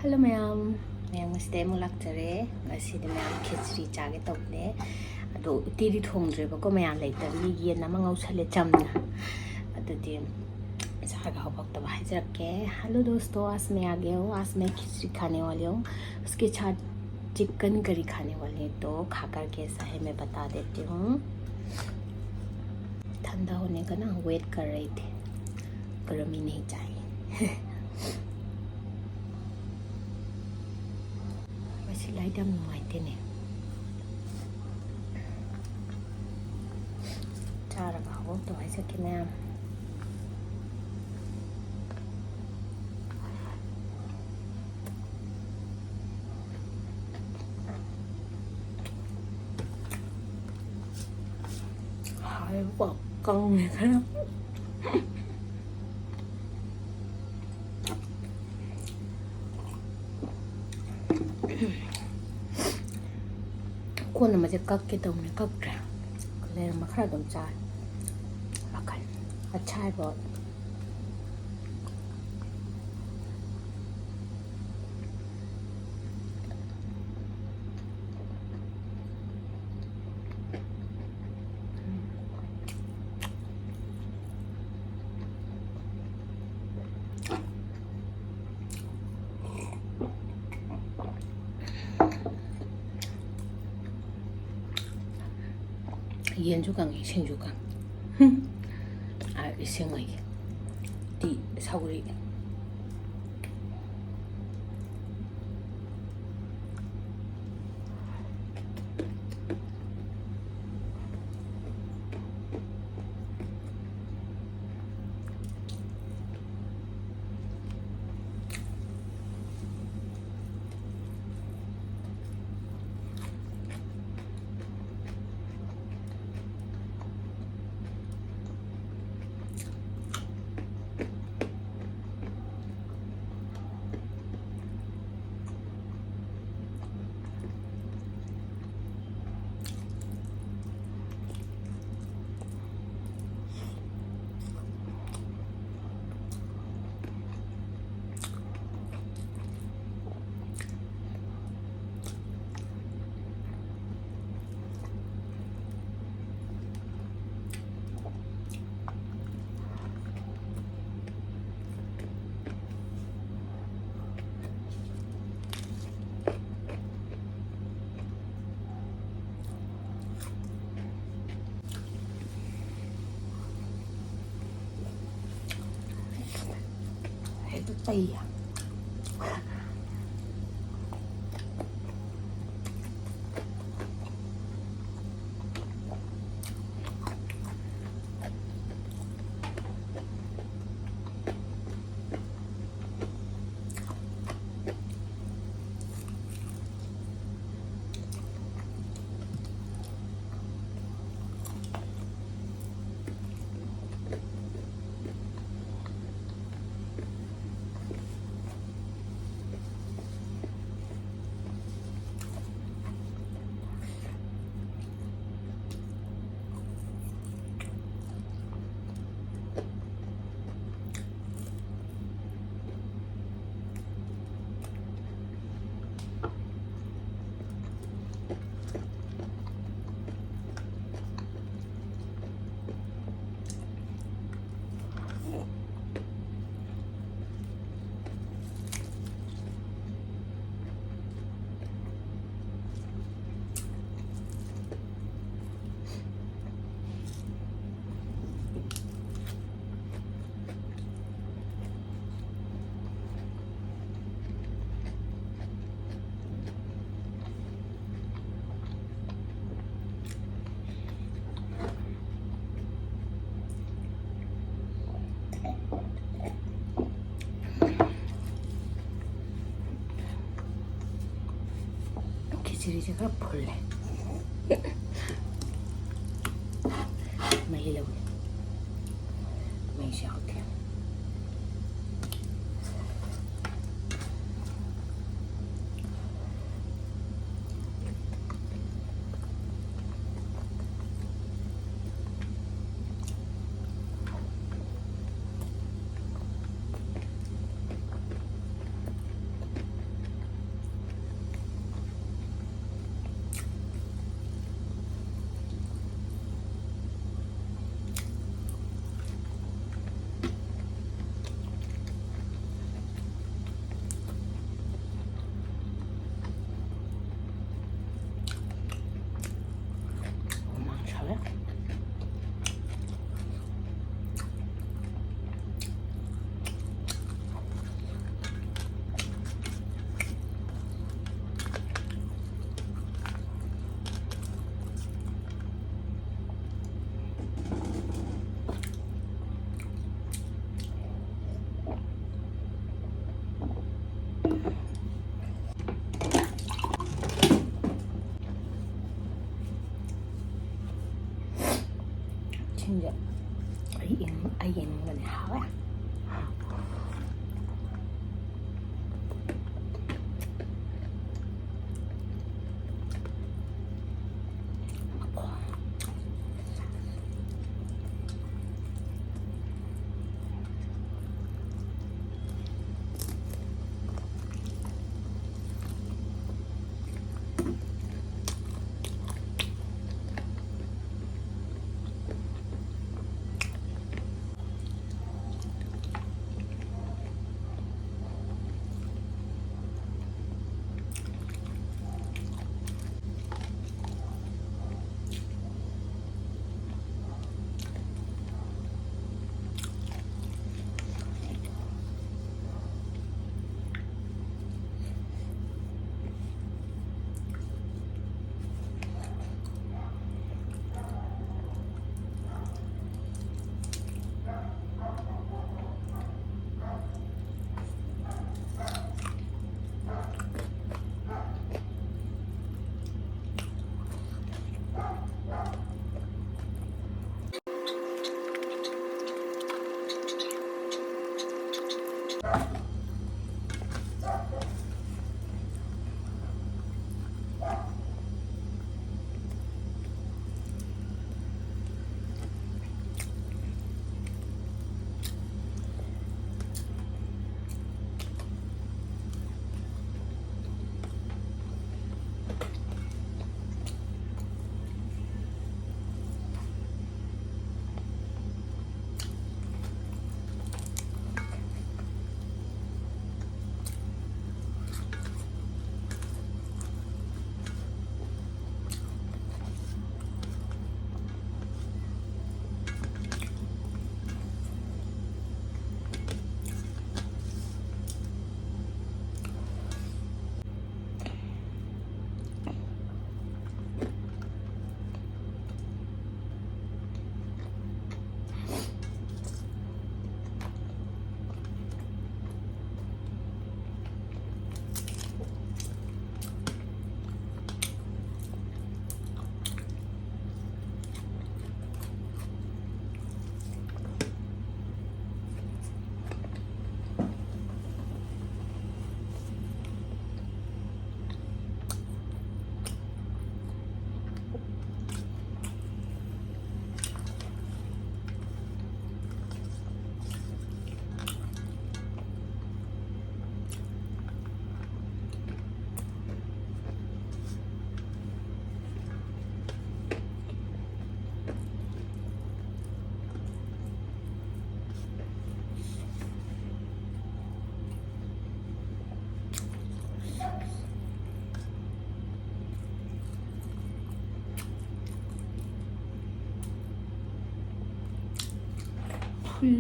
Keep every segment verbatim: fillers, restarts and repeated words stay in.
Hello ꯃꯌꯥꯝ, ꯃꯌꯥꯝ ꯉꯁꯤꯗꯤ ꯑꯃꯨꯛ ꯂꯥꯛꯆꯔꯦ꯫ ꯉꯁꯤꯗꯤ ꯃꯌꯥꯝ ꯈꯦꯆ꯭ꯔꯤ ꯆꯥꯒꯦ ꯇꯧꯕꯅꯦ꯫ ꯑꯗꯣ ꯎꯇꯤꯗꯤ ꯊꯣꯡꯗ꯭ꯔꯦꯕꯀꯣ, ꯃꯌꯥꯝ ꯂꯩꯇꯕꯒꯤ ꯌꯦꯟ ꯑꯃ ꯉꯧꯁꯜꯂꯦ ꯆꯝꯅ꯫ ꯑꯗꯨꯗꯤ ꯆꯥꯔꯒ ꯍꯧꯔꯛꯇꯕ ꯍꯥꯏꯖꯔꯛꯀꯦ꯫ Hello दोस्तों, आज मैं आ गया हूँ। आज मैं खिचड़ी खाने वाली हूँ। उसके साथ चिकन करी खाने वाली हूँ। तो खा करके ऐसा है मैं बता देती हूँ। ठंडा होने का ना वेट कर रही थी, गर्मी नहीं चाहिए। ꯃꯁꯤ ꯂꯥꯏꯗꯤ ꯌꯥꯝ ꯅꯨꯡꯉꯥꯏꯇꯦꯅꯦ꯫ ꯆꯥꯔꯒ ꯍꯧꯒꯠꯇꯧ ꯍꯥꯏꯖꯈꯤ ꯃꯌꯥꯝ꯫ ꯍꯥꯏꯕ ꯀꯪꯉꯦ ꯈꯔ꯫ ꯀꯣꯟ ꯑꯃꯁꯦ ꯀꯛꯀꯦ ꯇꯧꯕꯅꯦ, ꯀꯛꯇ꯭ꯔꯦ꯫ ꯂꯩꯔꯝꯕ ꯈꯔ ꯑꯗꯨꯝ ꯆꯥꯔꯦ꯫ ꯋꯥꯈꯜ ꯑꯆꯥꯏꯕ꯫ ꯌꯦꯟꯁꯨ ꯀꯪꯉꯤ, ꯏꯁꯤꯡꯁꯨ ꯀꯪꯉꯤ꯫ ꯑ, ꯏꯁꯤꯡ ꯑꯣꯏꯒꯦ꯫ ꯇꯤ, ꯁꯧꯒ꯭ꯔꯤ꯫ ꯑꯩ ꯈꯦꯆ꯭ꯔꯤꯁꯦ ꯈꯔ ꯐꯨꯜꯂꯦ꯫ ꯃꯍꯤ ꯂꯧꯒꯦ꯫ ꯃꯩꯁꯦ ꯌꯥꯎꯗꯦ꯫ ꯑꯩ ꯏꯪ-, ꯑꯩ ꯏꯪꯕꯅꯦ ꯍꯥꯎꯋꯦ꯫ ꯎꯇꯤ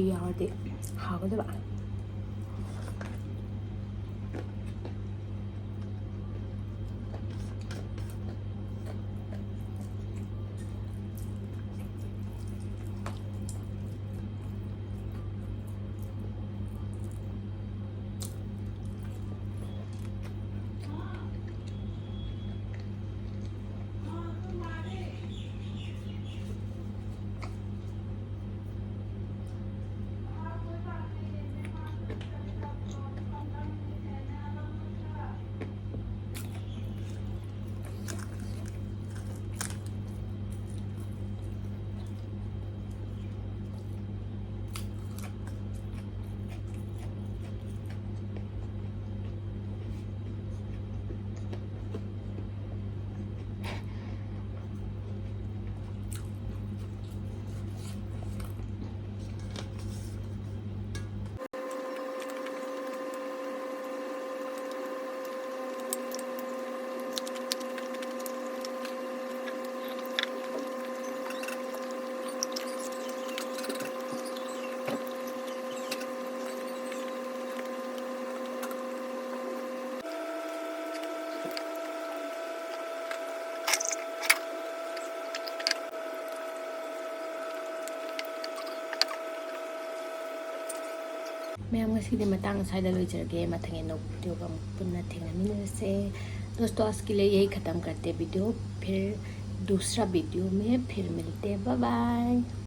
ꯌꯥꯎꯔꯗꯤ ꯍꯥꯎꯒꯗꯕ꯫ ꯃꯌꯥꯝ, ꯉꯁꯤꯗꯤ ꯃꯇꯥꯡ ꯑꯁ꯭ꯋꯥꯏꯗ ꯂꯣꯏꯖꯔꯒꯦ꯫ ꯃꯊꯪꯒꯤ ꯑꯅꯧꯕ ꯚꯤꯗꯤꯑꯣꯒ ꯑꯃꯨꯛ ꯄꯨꯟꯅ ꯊꯦꯡꯅꯃꯤꯟꯅꯔꯁꯦ꯫ दोस्तों, आज के लिए यही ख़त्म करते वीडियो। फिर दूसरा वीडियो में फिर मिलते हैं। Bye bye.